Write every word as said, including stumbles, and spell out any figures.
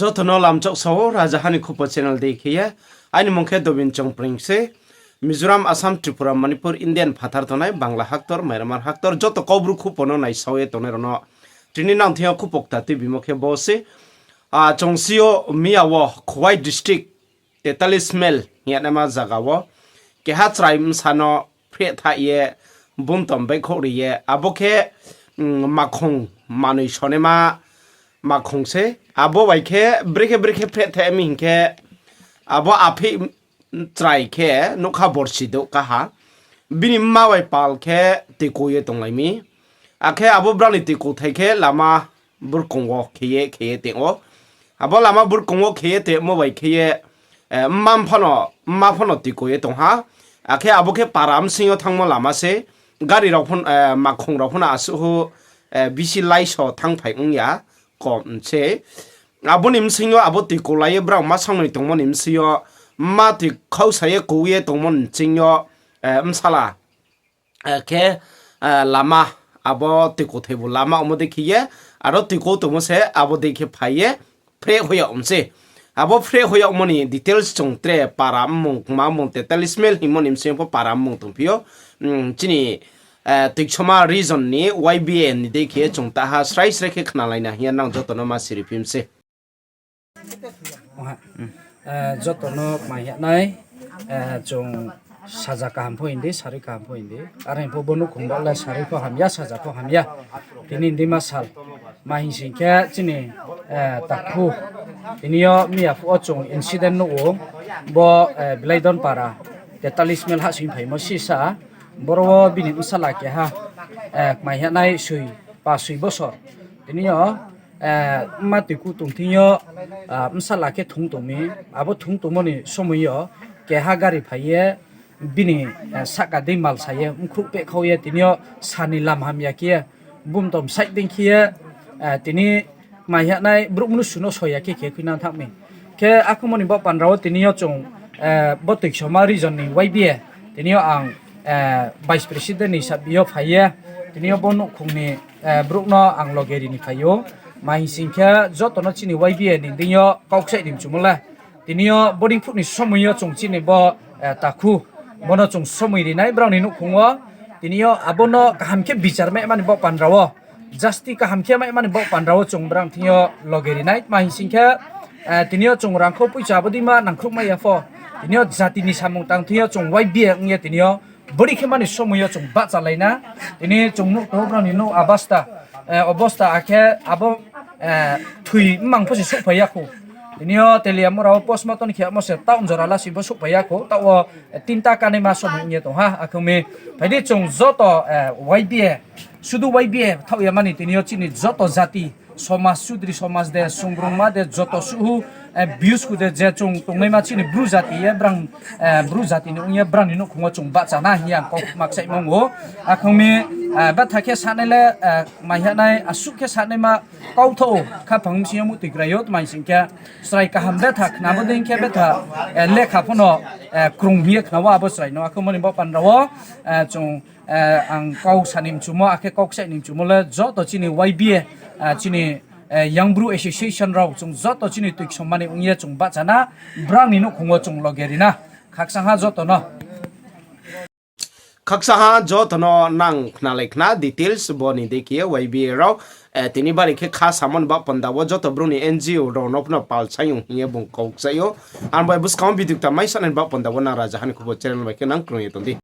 Joto no lamchok sao, Raja Hani Khupo channel dei khe ye. Aini mung khe Dobin Chongpreng se. Mizoram, Assam, Tripura, Manipur, Indian phathar tongnai, Bangla haktor, Myanmar haktor, joto Kaubru khupo no naisao ye tongnai rao no tini nang thing yo khupo kta tuibimo khe bo se. A, chung si yo miya wo Khowai district, Tetalis Mel hing yagnaima zaga wo keha chrai bsa no phreh tha ye bumtom baihkhouh ri ye, abo khe, mm, makhong manoi sonaima makhong se. Abo bai khe brekhe brekhe phreh tha mi hing khe, abo aphih chrai khe nougkha borsi douh kaha. Bini mma bai pal khe tuiko ye tonglai mi. Akhe abo brao ni tuiko thai khe lama burkong wo khe ye khe ye tong ou. Abo lama burkong wo khe ye tongmo bai khe ye, eh, mma phano, mma phano tuiko ye tong ha. Akhe abo khe para bsing yo thanngmo lama se, gari rao phano, eh, makhong rao phano asuh hu, eh, bisi laiso thanngphai ong ya, kom se. Abo ni bsing yo abo tuiko lai ye brao ma sangnoi tongmo ni bsing yo, mma tui khausa ye kou ye tongmo ni bsing yo, eh, bsala, eh, khe, eh, lama, abo tuiko thaibu lama omo dei khe ye, aro tuiko tongmo se abo dei khe phai ye phreh hoih yag mi se. Abo phreh hoih yagmo ni details chung tre para mmung, kma mmung, Tetalis Mel hingmo ni bsing yo pho para mmung tongphi ou. Mm, chini, eh, Tuiksoma region ni Y B A ni dei khe chung taha srai srai khe khnalai na hing ye nang joto no ma siri phi mi se. Eh, joto no kmai hing nai, eh, chung saja kaham pho hing di, sarui kaham pho hing di. Are hing pho bo nouhkhong bo le sarui pho hamya, saja pho hamya. Tini hing di ma sal. Ma hing sing khe chini, eh, takhu. Tini yo miya phuh wo chung incident nuh ou. Bo, eh, Bilaidon para, Tetalis Mel hahsoing phaimo sisa. Boro wo bini bsala keha, eh, kmai hing nai soi, pa soi bosor. Tini yo, eh, mma tuiku tong thing yo, ah, bsala khe thung tong mi, abo thung tongmo ni somoi yo keha gari phai ye, bini, eh, sahka dei mal sa ye, mkhruh pehkhau ye, tini yo sa ni lam hamya khe ye, bumtom side dei khe ye, eh, tini kmai hing nai brouh mnusu no soi ya khe khe khui nang thanng mi. Khe akhomo ni baoh pandra wo tini yo chung, eh, bo Tuiksoma region ni Y B A, tini yo ang, eh, vice president ni sabi yo phai ye, tini yo bo nouhkhong ni, eh, brouh no ang loge ri ni phai ou. Ma hing sing khe joto no chini Y B A ni deing yo kau kchaih ni mchumo le. Tini yo bodei phuh ni somoi yo chung chini bo, eh, takhu, bo no chung somoi ri nai brao ni nouhkhong wo. Tini yo abo no kaham khe bichar mai mani baoh pandra wo, jasti kaham khe mai mani baoh pandra wo chung brao thing yo loge ri nai. Ma hing sing khe, eh, tini yo chung rangkhou poicha abo dei ma nangkhruh mai ya pho. Tini yo jati ni samung tang thing yo chung Y B A ong ye tini yo bodei khe mani somoi yo chung bahchalai na. Tini chung nuh tong brao ni nouh abasta, eh, obosta akhe abo, eh, thoi mmang pho se souhphai ya khou. Tini yo Teliamura wo postmortem khe amo se taoh jora lasi pho souhphai ya khou. Taoh wo, eh, tinta kanaima somoi ong ye tong ha. Akhe mi phai di chung joto, eh, Y B A, sudu Y B A thaoh ya mani tini yo chini joto jati, somaj, chudri somaj de, sungrungma de, joto suhu, eh, biyusku de, je chung tongnaima chini Bru jati ye, brang, eh, Bru jati ni ong ye, brang ni nouhkhong wo chung bahcha na hing ye ang kau makchaih mang ou. Akhe mi, eh, betha khe sanai le, eh, mai hing nai, asuh khe sanaima kau thaoh ou, khaphang bsing yo muhtoi krai ou, tma hing sing khe, chrai kaham betha khna bo dei khe betha, eh, lekha pho no, eh, krung hing ye khna wo abo chrai no. Akhe mo ni baoh pandra wo, eh, chung, eh, ang kau sa ni mchumo, akhe kau kchaih ni mchumo le joto chini Y B A, eh, chini, eh, Young Bru Association rao chung joto chini Tuiksoma ni ong ye chung bahcha na, brang ni nouhkhong wo chung loge ri na. Khakchang ha joto no. Khakchang ha joto no nang khnalai khna details bo ni dei khe Y B A rao, eh, tini bari khe kha samo ni baoh panda wo joto brouh ni N G O rao no phano pal saing hing ye bung kau kchaih ou. Ang bai buskang video kta mai sanai ni baoh panda wo nang Raja Hani Khupo channel bai khe nang krung ye tong di.